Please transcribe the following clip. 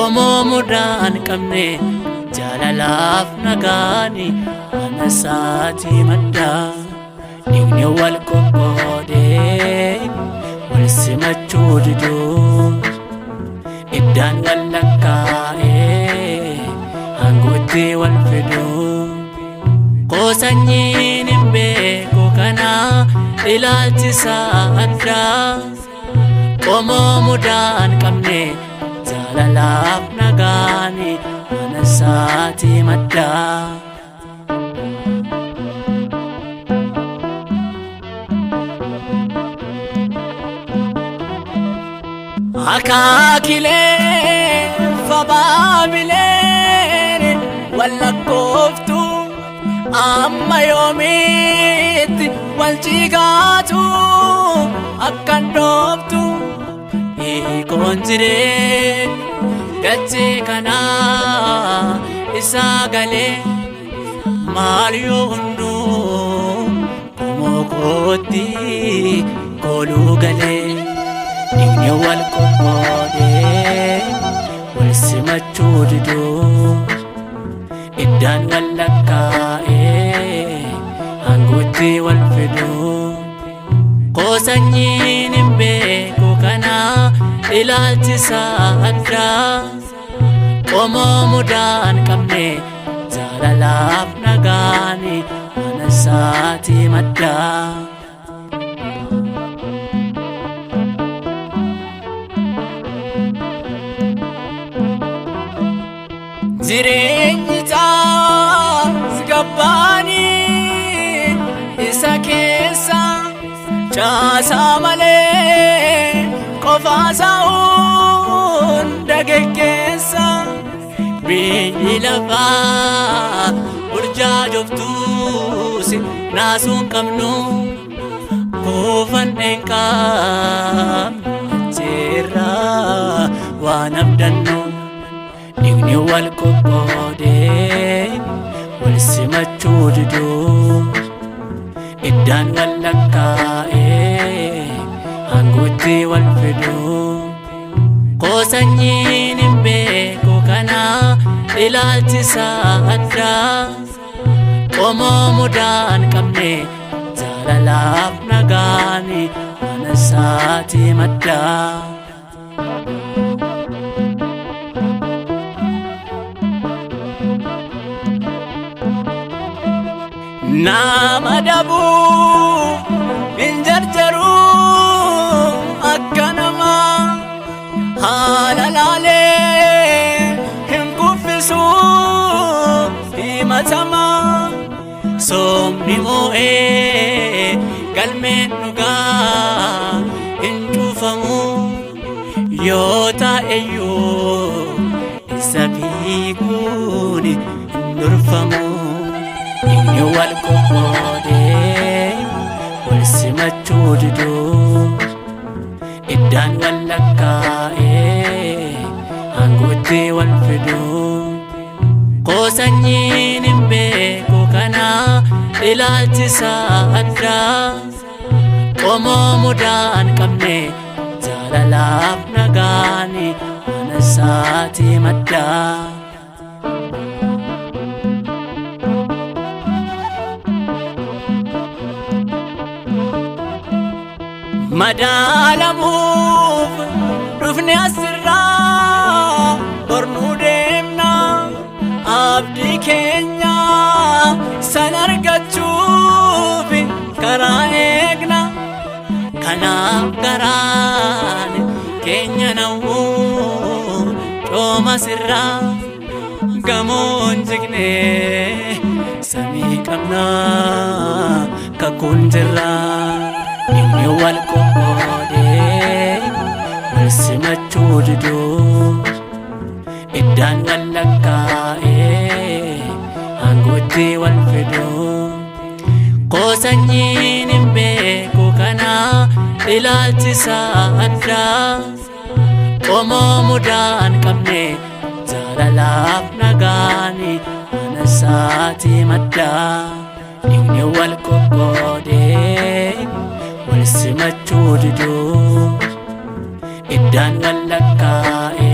Qomoo mudaan qabne jaalalaaf nagaani mana isaatii maddaa. Dhiigni wal qoqqoodee wal simachuu diduu iddaan wal lakkaa'ee aangootti wal fiduu. Koosanyiin hin beeku kana ilaalchisaa addaa. Qomoo mudaan qabne jaalalaaf nagaani mana isaatii maddaa. Akaakilee fabaabileen wallakkooftu amma yoomiitti wal cigaatu akkan dhooftu hiikoon jiree dachee kanaa isaa galee maal yoo hunduu qomoo kootti kooluu galee. Dhiigni wal qoqqoodee wal simachuu diduu iddaan wal lakkaa'ee aangootti wal fiduu. Koosanyiin hin beeku kana ilaalchisaa addaa. Qomoo mudaan qabne jaalalaaf nagaani mana isaatii maddaa. Jireenyi tasgabbaanii isa keessa caasaa malee qofaasaa hunda geggeessa. Biyyi lafaa burjaajoftuus naasuun qabnu kuufannee hin qabnu achirraa waan abdannu. Dhiigni wal qoqqoodee wal simachuu diduu iddaan wal lakkaa'ee aangootti wal fiduu. Koosanyiin hin beeku kana ilaalchisaa addaa. Qomoo mudaan qabne jaalalaaf nagaani mana isaatii maddaa. Nama dhabuu hin jarjaruu akka namaa haala laalee hin kuffisuu himatamaa. Soomni moo'ee galmeen dhugaa hin cufamu yoo ta'eyyuu isa fiiguun hin durfamu. Dhiigni wal qoqqoodee wal simachuu diduu iddaan wal lakkaa'ee aangootti wal fiduu. Koosanyiin hin beeku kana ilaalchisaa addaa. Qomoo mudaan qabne jaalalaaf nagaani mana isaatii maddaa. Madaalamuuf dhufne asirraa bornuu deemna abdii keenya san argachuuf karaa eegna. Kanaaf garaan keenya nawwuu cooma sirraa gamoon jignee samii qabnaa kakuun jirraa. Dhiigni wal qoqqoodee wal simachuu diduu iddaan wal lakkaa'ee aangootti wal fiduu. Koosanyiin hin beeku kana ilaalchisaa addaa. Qomoo mudaan qabne jaalalaaf nagaani mana isaatii maddaa. Dhiigni wal qoqqoodee wal simachuu diduu iddaan wal lakkaa'ee.